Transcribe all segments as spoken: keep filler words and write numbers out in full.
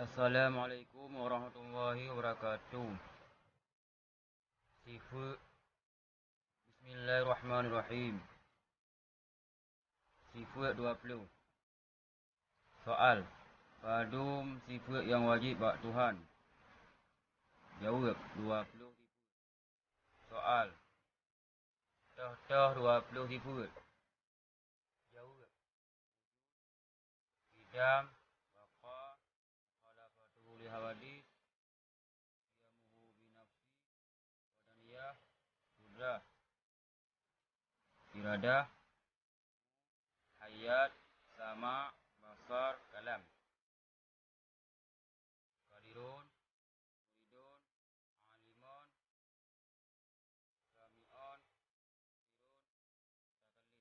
Assalamualaikum warahmatullahi wabarakatuh. Sifeut. Bismillahirrahmanirrahim. Sifeut dua ploh. Soal, padum sifeut nyang wajéb bak Tuhan? Jaweueb, dua ploh sifeut. Soal, toh-toh dua ploh sifeut? Jaweueb, qidam, baqa, mukhalafatuhu lil hawadits, qiyamuhu bi nafsi, wahdaniyah, qudrah, iradah, hayat, sama', basar, kalam. Qadirun, muridun, alimun, sami'un, basirun, mutakallim.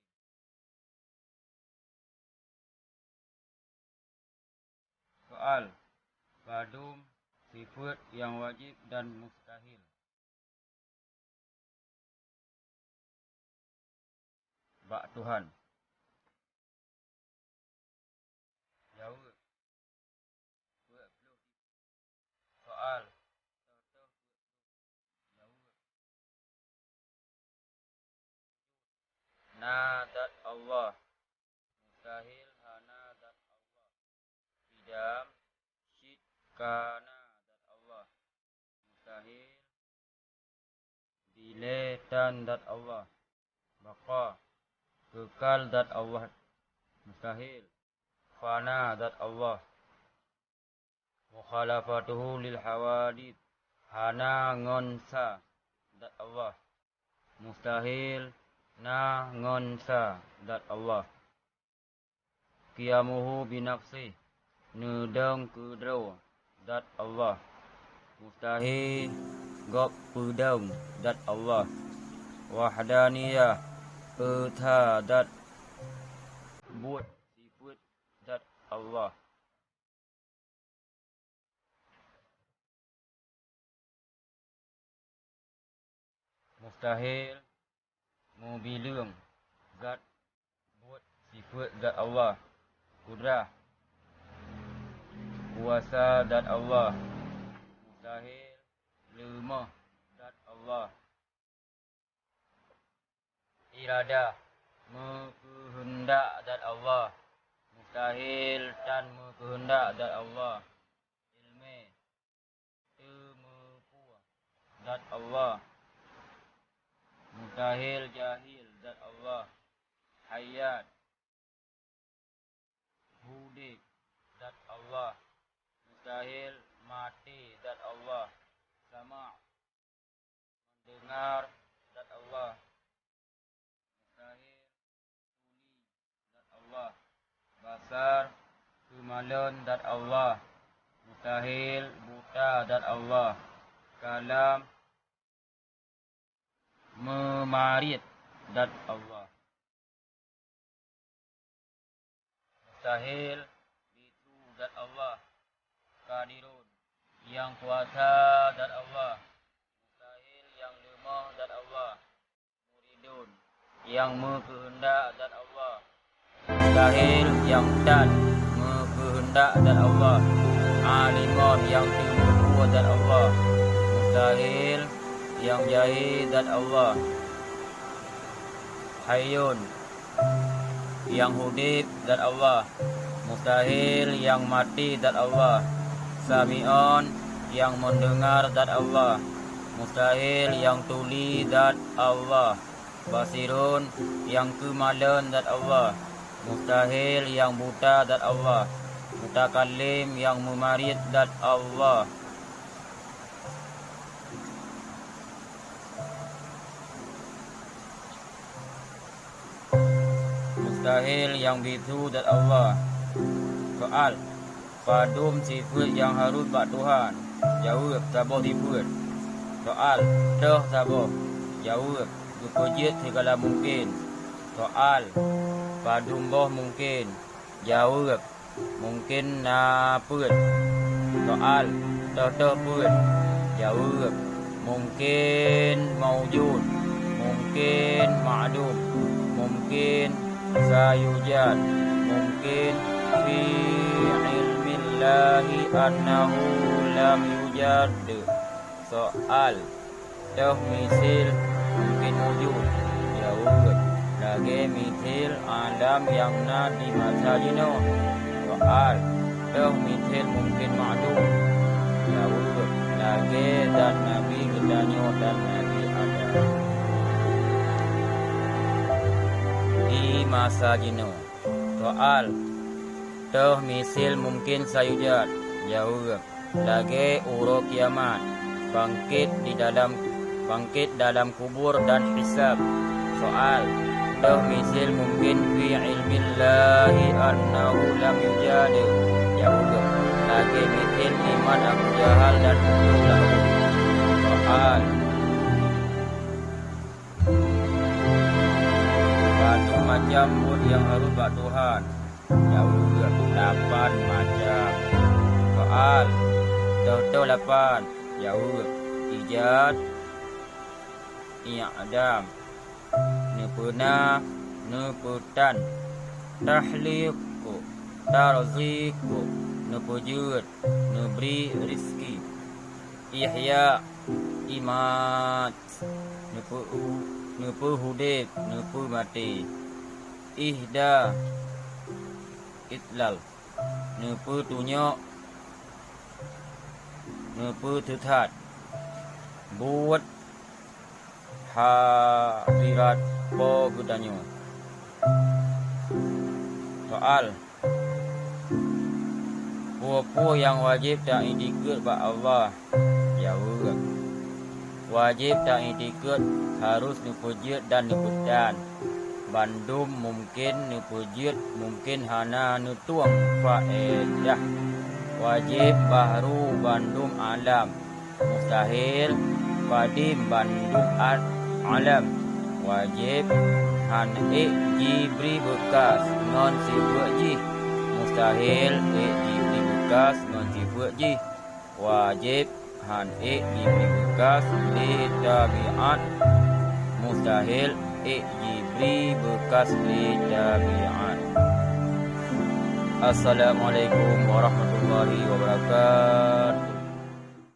Soal, padum sifeut nyang wajéb dan mustahil bak Tuhan? Jaweueb, peuet ploh. Soal, na zat Allah. Mustahil hana zat Allah. Qidam, syid kana zat Allah. Mustahil dilée tan zat Allah. Baqa, keukal zat Allah. Mustahil fana zat Allah. Mukhalafatuhu lil hawadits, hana ngon sa zat Allah. Mustahil na ngon sa zat Allah. Qiyamuhu bi nafsih, neudong keudroe zat Allah. Mustahil gob peudong zat Allah. Wahdaniyah, eu that zat, buet sifeut zat Allah. Mustahil mubileueng zat, buet sifeut zat Allah. Qudrah, kuasa zat Allah. Mustahil leumoh zat Allah. Iradah, meukeuheundak zat Allah. Mustahil tan meukeuheundak zat Allah. Iéleumé, teumeupeue zat Allah. Mustahil jahil zat Allah. Hayat, udeb zat Allah. Mustahil maté zat Allah. Sama', deungar zat Allah. Mustahil tuli zat Allah. Basar, keumalon zat Allah. Mustahil buta zat Allah. Kalam, meumarit zat Allah. Mustahil bisu zat Allah. Qadirun, nyang kuasa zat Allah. Mustahil nyang leumoh zat Allah. Muridun, nyang meukeuheundak zat Allah. Mustahil nyang tan meukeuheundak zat Allah. Alimun, nyang teumeupeue zat Allah. Mustahil nyang jahé zat Allah. Hayyun, nyang udeb zat Allah. Mustahil nyang maté zat Allah. Sami'un, nyang meudeungar zat Allah. Mustahil nyang tuli zat Allah. Basirun, nyang keumalon zat Allah. Mustahil nyang buta zat Allah. Mutakallim, nyang meumarit zat Allah. Mustahil nyang bisu zat Allah. Soal, padum sifeut nyang harôh bak Tuhan? Jaweueb, saboh sifeut. Soal, toh saboh? Jaweueb, geupeujeuet sigala mungken. Soal, padum boh mungken? Jaweueb, mungken na peuet. Soal, toh-toh peuet? Jaweueb, mungken maujud, mungken ma'dum, mungken sayujad, mungken fi ilmillah. annahu lam yujad. Soal, toh misil mungkin wujud? Jaweueb, lagée misil alam nyang na di masa jinoe. Soal, toh misil mungkin makdum? Jaweueb, lagée zat Nabi geutanyoe dan Nabi Adam di masa jinoe. Soal, toh misil mungkin sayujad? Jaweueb, lagée uroe kiamat, bangkét di dalam, bangkét dalam kubur dan hisab. Soal, toh misil mungkin fi ilmillahi annahu lam yujad? Jaweueb, lagée misil iman Abu Jahal dan Abu Lahab. Soal, padum macam buet nyang harus bak Tuhan? Jaweueb, lapan macam. Soal, toh-toh lapan? Jaweueb, ijad, i'dam, neupeuna, neupeutan, takhliq, tarziq, neupeujeuet, neubri rizki, ihya, imat, neupeu-, neupeuhudeb, neupeumaté, ihda, idlal, neupeutunyok, neupeuteuthat, buet hadirat Po geutanyoe. Soal, peue-peue nyang wajéb ta-iktikeut bak Allah? Jaweueb, wajéb ta-iktikeut harus neupeujeuet dan neupeutan. Bandum mungken neupeujeuet, mungken hana neutueng faedah. Wajéb bahru bandum alam, mustahil kadim bandum a-, alam. Wajéb han ék jibri beukas ngon sifeuet jih, mustahil ék jibri beukas ngon sifeuet jih. Wajéb han ék jibri beukas lé tabiat, mustahil ék jibri beukas lé tabiat. Assalamualaikum warahmatullahi wabarakatuh.